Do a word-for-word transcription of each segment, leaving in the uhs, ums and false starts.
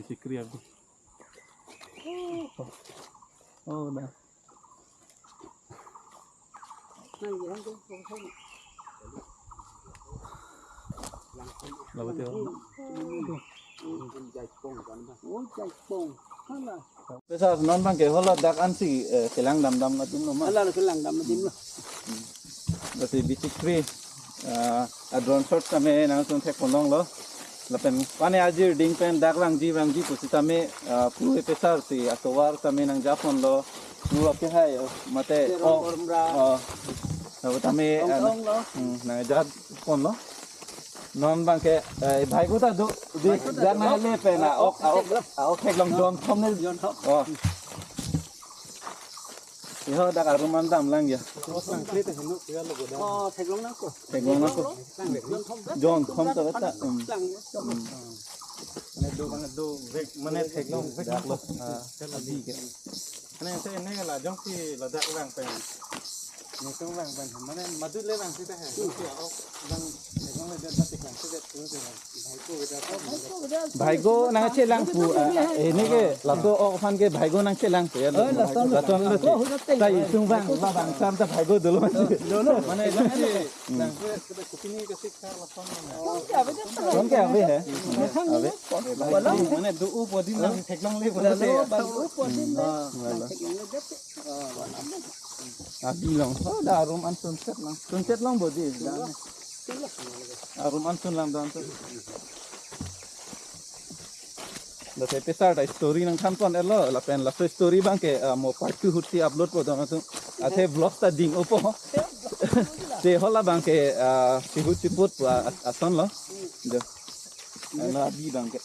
Chikri abi. Oh, dah. Lalu dia. Pesar non abang ke hala dak ansi, eh, kelang damdam latum lo ma. Hala kelang dam latum lo. Lasi bichikri, eh, a drone shot kami nangtum thekponlonglo. Lapen pane ajir ding pen dak vangji vangji pusitame, eh, pu pesar si atovar tame nangjaponlo. Pu api hai, oh, mate, Terong oh, Ormra. Oh. Lapu tame, Ong eh, ong lo. Hmm, nangjaponlo. Non abang ke, eh, bhai ko ta do, di, Bhai ko ta jan do. Na le pen, ah, ok, ah, ok, ah, ok, theklong jon thom ne. Jon thom. Oh. Iho dak arum an damlang ya. Oh, theklong nangkok. Theklong nangkok. Jon thom ta ta, um. Lang. Hmm. Mane do, mane do, vek, mane theklong, vek. Dak lo. Ah, abi ke. Mane ante ne la jongsi ladak vang pen. Nangtum vang pen, mane madu le vang sita hai. Jongsi ok vang, vang le dia batik lang sita tu tu. Bhai ko nangchelang pu, ah, ah, ini ke laso ok aphan ke bhai ko nangchelang pu ya lo. Oh, lason. Lason lo. Oh, huda teng. Sai sung vang, la vang sam ta bhai ko dolo. Dolo. Mane jongsi, jongsi kita kupini kasik sar lason mane. Kong ke ave hai? Ave. Mane do u podi nang theklong le podi. Dolo, bang u podi nang. Ah, wala. Theklong le dep. Abi long. Oh, dak arum an sunset long. Sunset long bodi. Dak. Arum an sun lang dan tu. Lasi pesar ta story nangthanpon-etlo, lapen laso story abang ke, ah, mo part two ahut si upload po dong tu. Athe vlog ta ding-opo. Te hala abang ke, ah, sihut siput pu, ah, ason lo. Jo. Ano abi abang ke.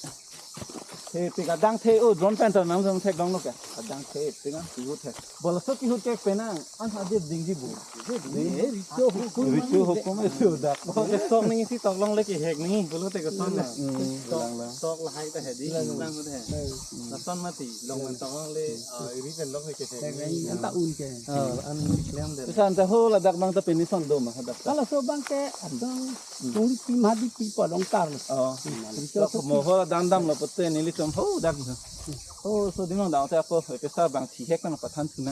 He, pik adang the, oh, drone pen ta nangtum theklonglo ke. Adang the, pik an, kihut he. Bolaso kihut ke penang, an hadir dingji bu. Richo hukum. Richo hukum itu dak. Oh, ke sok ning si toklong le kehek ning, pulo te ke son na. Hmm, sok, lang, lang. Sok lahai ta hedi, lang, lang. Lang ta he. Hmm. Lason mati, long men toklong le, ah, iri pen long ke hek ning. Anta un ke. Ah, an klem de. Pesan ta ho ladak abang ta pini son do ma hadak ta. Halaso abang ke, adang Hmm. Kongripi Mahadipi pu along tar lo. Oh. Hmm. Richo sok mo ho damdamlo pute nelitum ho dak. Oh, so ding dang te ako pesar abang thihek kan pathan thuna.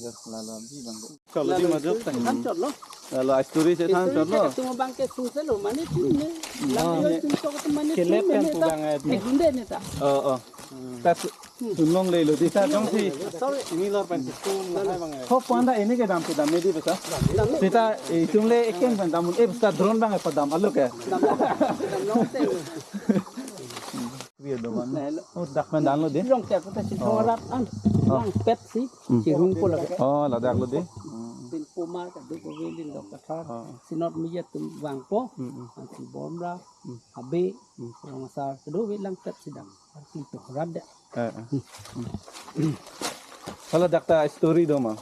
Ya, lalo abi abang. Kalau di majok tang. Than chot lo. Lalo story si than chot lo. Story si katung abang ke sung se lo, mane tu ne. Hmm. Lam yo sung sok tu mane tu ne ta. Kelep kan pu abang ai. Ek gunde ne ta. Oh, oh. Hmm. Ta su-, Hmm. Sunlonglelo di ta jongsi. Sorry. Ini lor pen sun lahai abang ai. Ho panda ini ke dam ke dam ne di besa. Dam ne. Sita, eh, itum le ekeng pen dam, eh, besa drone abang ke padam alo ke. Dam, dam, dam long te. Kuya do man. Hello. Oh, dak pen damlo di. Long te aku ta si Oh. Thongrap an. Oh. Langpet si. Hmm. Chirung po lake. Oh, ladak lo di. Hmm. Pin pomar ka do ko velin dok kathar. Oh. Sinot media atum vangpo. Hmm, hmm. Ansi bomra. Hmm. Abe. Hmm. Rong asar. Kedo ve Langpet si dam. Ansi Thongrap de. Eh, eh. Hmm. Hala dak ta story do ma.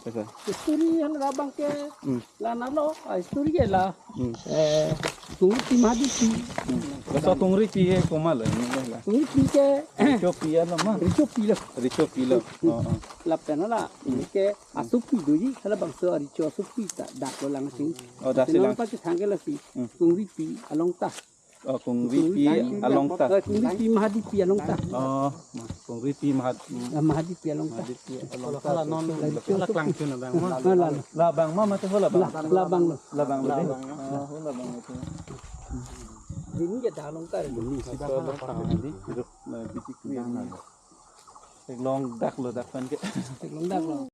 Esa. Story hala abang ke Hmm. la nalo, ah, story ke la. Hmm. Eh, Kongripi Mahadipi. Hmm. Laso Kongripi ke komat lo, ini la. Kongripi ke Richopi alo ma. Richopi lo. Richopi lo. Hmm. Oh, oh. Lapen hala, Hmm. ini ke asopi doji, hala bangso Richo asopi ta dak lo lang si. Oh, dak si lang. Lapen hala pa kethang ke lasi. Hmm. Kongripi along ta. Oh, Kongripi along ta. Eh, Kongripi Mahadipi along ta. Oh, Kongripi Mahad-, Ah, Mahadipi along ta. Mahadipi along ta. Hala non, hala klangchun abang ma. Hala, hala. Labang ma, mate hala bang. La, labang lo. Labang lo. Labang. Oh, hala bang itu. Ini ke dak along ta. Ini si dak along ta. Ini, hidup, eh, bichikri ini. Theklong dak lo dak pen ke. Theklong dak lo.